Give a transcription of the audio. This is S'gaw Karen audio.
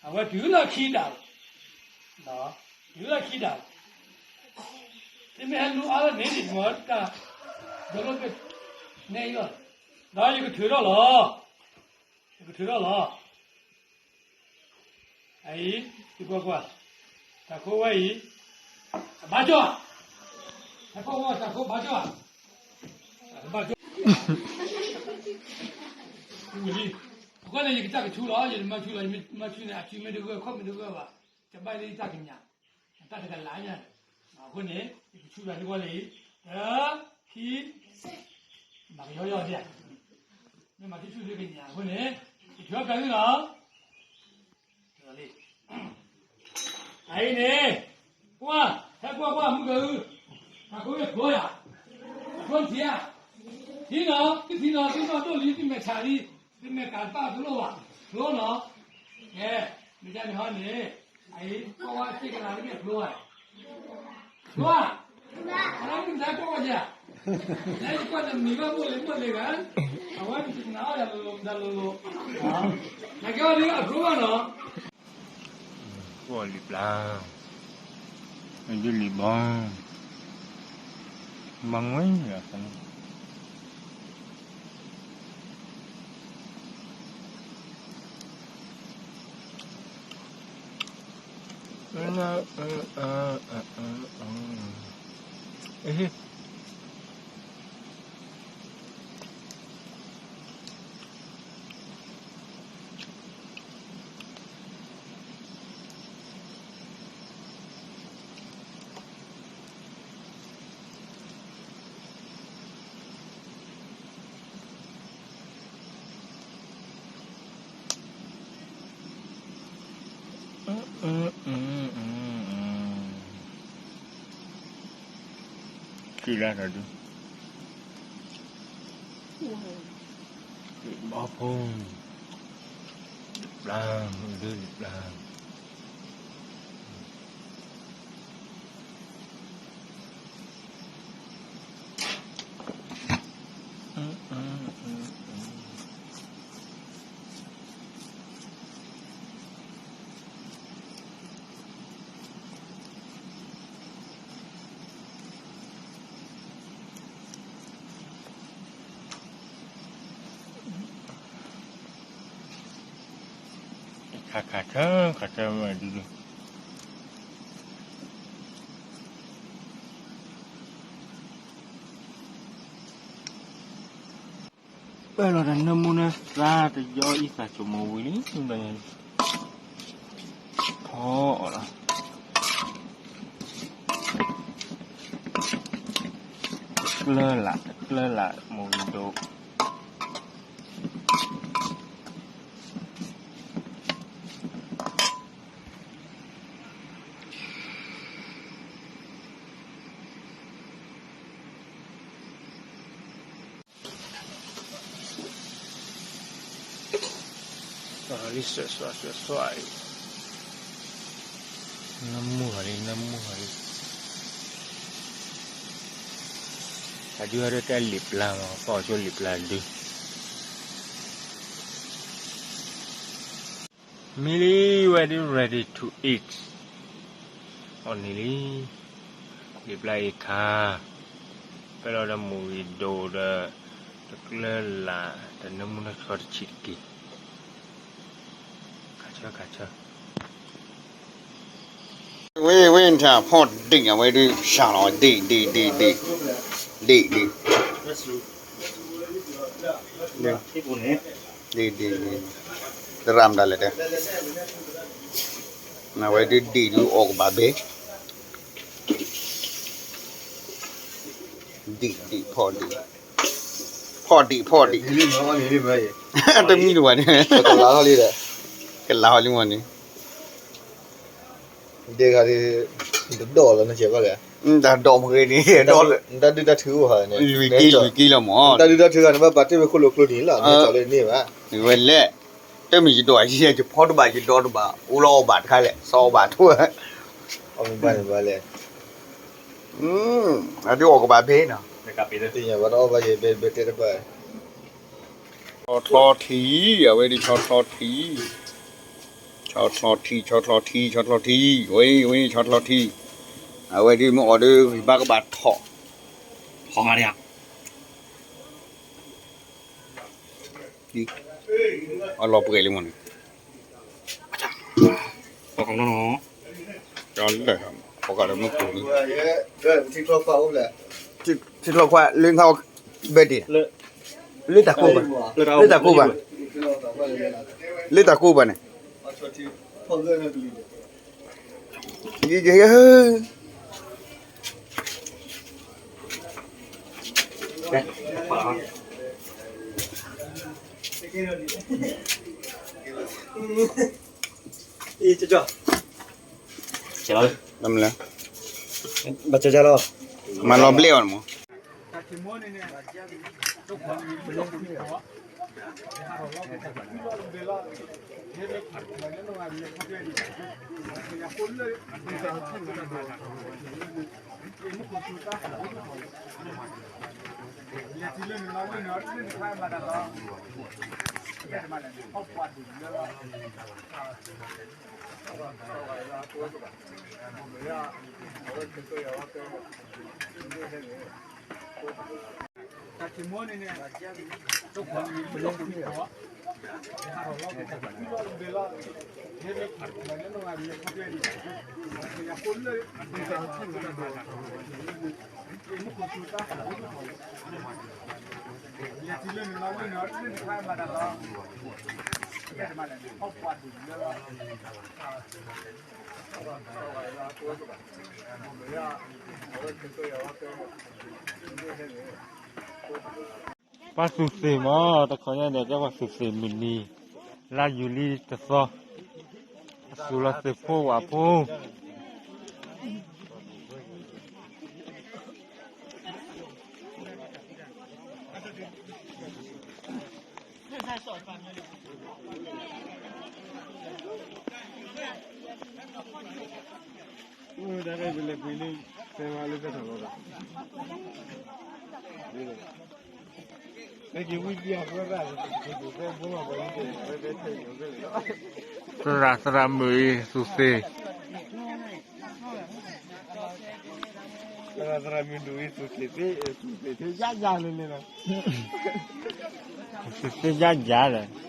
အဝဲတုၤလၢခံဒၣ်လီၤ, တုၤလၢခံဒၣ်လီၤ, သုမ့ၢ်ဟဲလူအါလၢန့ၣ်န့ၣ် မ်တၢ် ဒီလိဘ့ၣ် နဲအံၤလီၤ, ဒီးယကထုးထီၣ်လီၤ, ယကထုးထီၣ်လီၤ. အအံၤ သုကွၢ်ကွၢ်, တၢ်ခိဝဲအံၤ အဘါကၠီ, တၢ်ခိဝဲ တၢ်ခိဘါကၠီ, ဘါကၠီ, ဝံၤလံ, အဃိန့ၣ် ယကတၢ်ကဆူလီၤ, ယတမၤဆူလီၤ, ယမၤဆူန့ၣ် အစုမ့ၢ်တဂၢၢ် ခီၣ်မ့ၢ်တဂၢၢ်ဘၣ်, တဘၣ်လၢယတၢ်ကညး, တၢ်တကလးညါန့ၣ်, အဃိန့ၣ် ယကဆူလီၤသ့ၣ်ဝဲလံ, တၢ, ခံ, မၤကယီယီဒၣ်, မ့ၢ်မၤဆူၣ်ဆူၣ်လၢကညးအဃိန့ၣ်, ယထုးအီၣ်ပျးသုလီၤ. အအံၤန့ၣ်, ကွၢ်, ဟဲကွၢ်ကွၢ် မုၢ်ကၢအု, တၢ်ခိဝဲဖျိယၤ, ဖျိထံဧါ, ထံနီၤ, သုထံနီၤ, သုနီၢ်ဒိၣ်လံ, သုမဲာ်ဆှးလံ, သုမဲာ်ကးတပၣ်တလိၣ်ဘၣ်, ဖျိနီၤ, ကဲ, မ့ၢ်ဒ်န့ၣ်ဟီန့ၣ်, အအံၤ ကွၢ်ဝဲသ့ၣ်ကလၤလၢမ့ၢ်ဖျိဧါ ယွၤ, အဝဲမ့ၢ်တၢ်ကိးဝဲယဲ, နကွၢ်နမံၤဘၣ်မိၢ်လံမိၢ်လံဂၤ, အဝဲမ့ၢ်တနာ်အီၣ်ယၤလိၤလိၤမတၤလိၤလိၤ, နကဲအီၤဒ်အကျိဘၣ်နီၤ, ကွၢ်လံာ်ပျၢ်, ဒ်လံာ်ဘီ, မၤငွ့အသးန့ၣ် ကံလါထီၣ်ဒု, ဘီဖိ, လံာ်ပျၢ်, ဒုလံာ်ပျၢ် ခးခးဆၢ ခးဆၢမးဒုဒု, ပၢၢ်လီၤတၢ်နၢမူနၢသါတယီအံၤသးစိၤမိၢ်ဝံၤလံ, ထီအီၤလီၤ, တကျၢၤလး တကျၢၤလးမိၢ်ဝံၤဒိၣ် လံ နၢမူဂၤလံ နၢမူဂၤလံ, အဒုဟဲဒၣ်တၢ်လံာ်ပျၢ်မး ပှၤကၠိလံာ်ပျၢ်ဒု မ့ၢ်လံဝဲဒု ready to eat အီၤန့ၣ်လံ, လံာ်ပျၢ်အံၤခါ, ပၢၢ်လီၤဒီးမိၢ်ဝံၤဒိၣ်ဒီး တကျၢၤလး တနၢမူနၢဆှီတဆံးတက့ၢ်, ခးဆၢခးဆၢ ဝဲ ဝဲ ဖီၣ်ဒံၣ် အဝဲဒုးစှၤလီၤ ဒံၣ် ဒံၣ် ဒံၣ် ဒံၣ် ဒံၣ် ဒံၣ် ဒံၣ် ဒံၣ် ဒံၣ် သရၣ်မတၤလဲၣ်တဲ, အဝဲဒုးဒံၣ်ဒုးအီၣ်ကဘၣ်ဘ့ၣ်, ဒံၣ် ဒံၣ် ဖီၣ်ဒံၣ်, ဖီၣ်ဒံၣ် ဖီၣ်ဒံၣ်, တမံၤတဝဲန့ၣ်, ကလါဟီလံမီၢ်န့ၣ် ဒ်ခါဒ်, တဒိၣ်လီၤနကဲဘၣ်လဲၣ်, တၢ်ဒိၣ်မ့ၢ်ဂ့ၤန့ၣ်, တၢ်ဒုးတၢ်ထုးအိၣ်ဟါန့ၣ်, လွံၢ်ကံ လွံၢ်ကံလီၤမီၢ်, တၢ်ဒုးတၢ်ထုးဂၤန့ၣ် ဘၣ်ပာ်တ့ၢ်ဝဲခိၣ်လိာ်ကျိနံၤလီၤ, မ့ၢ်ကီၤလၢန့ၣ်ဘၣ်, ဝဲလဲၣ်, တမ့ၢ်ယဒိၣ်ယဲ ယဖီတဘၣ် ယဒီတဘၣ် အိၣ်လီၤအီၣ်ဘၣ်တခါလဲၣ် စီၤအီၣ်ဘၣ်ထိၣ်, အီၣ်မ့ၢ်ဘၣ်န့ၣ်ဘၣ်လဲၣ်, အဒုးအီၣ်ကဘၣ်ဘ့ၣ်နီၤ, သ့ၣ်ညါဘၣ်တအီၣ်ဘၣ်ယဲ ဘဲဘဲတဲတဘၣ် ထီထီထံ, အဝဲဒ်ထီထီထံ, ထ ဆီချီထံ ဆီချီထံ ဆီချီထံ, ဝဲ ဝဲ ဆီချီထံ, အဝဲဒ်မ့ၢ်အီၤဒီး ဘၣ်ကဘၣ်ထီၣ်, ထီၣ်မးဒၣ်, အလီၤပှဲၤလံမ့ၢ်န့ၣ်, ပှၤကနီၤနီၤ, ပှၤကဒီးမ့ၢ်ပူၤန့ၣ်, ထံချီခွါလၢ ဘဲဒ့ၣ်, လၢတၢ်ကိၢ်ဘၣ်, လၢတၢ်ကိၢ်ဘၣ်, လၢတၢ်ကိၢ်ဘၣ်န့ၣ်, ယ မၤလီၤဘျဲၣ်အီၤမး. ပှၤသူၣ်သ့ၣ်မး တခီညါဒီး ကဲပှၤသူၣ်သ့ၣ်မုၢ်နံၤ, လါယူၤလံတသီ, အသူၣ်လီၤသ့ၣ်ဖိဝၣ်ဖိ သရၣ်သရၣ်မုၣ်အံၤသူၣ်သ့ၣ်, သရၣ်သရၣ်မုၣ်ဒိၣ်အံၤသူၣ်သ့ၣ်သ့, သူၣ်သ့ၣ်သ့ယါယါလၢလၢလီၤ, သူၣ်သ့ၣ်သ့ယါယါလီၤ.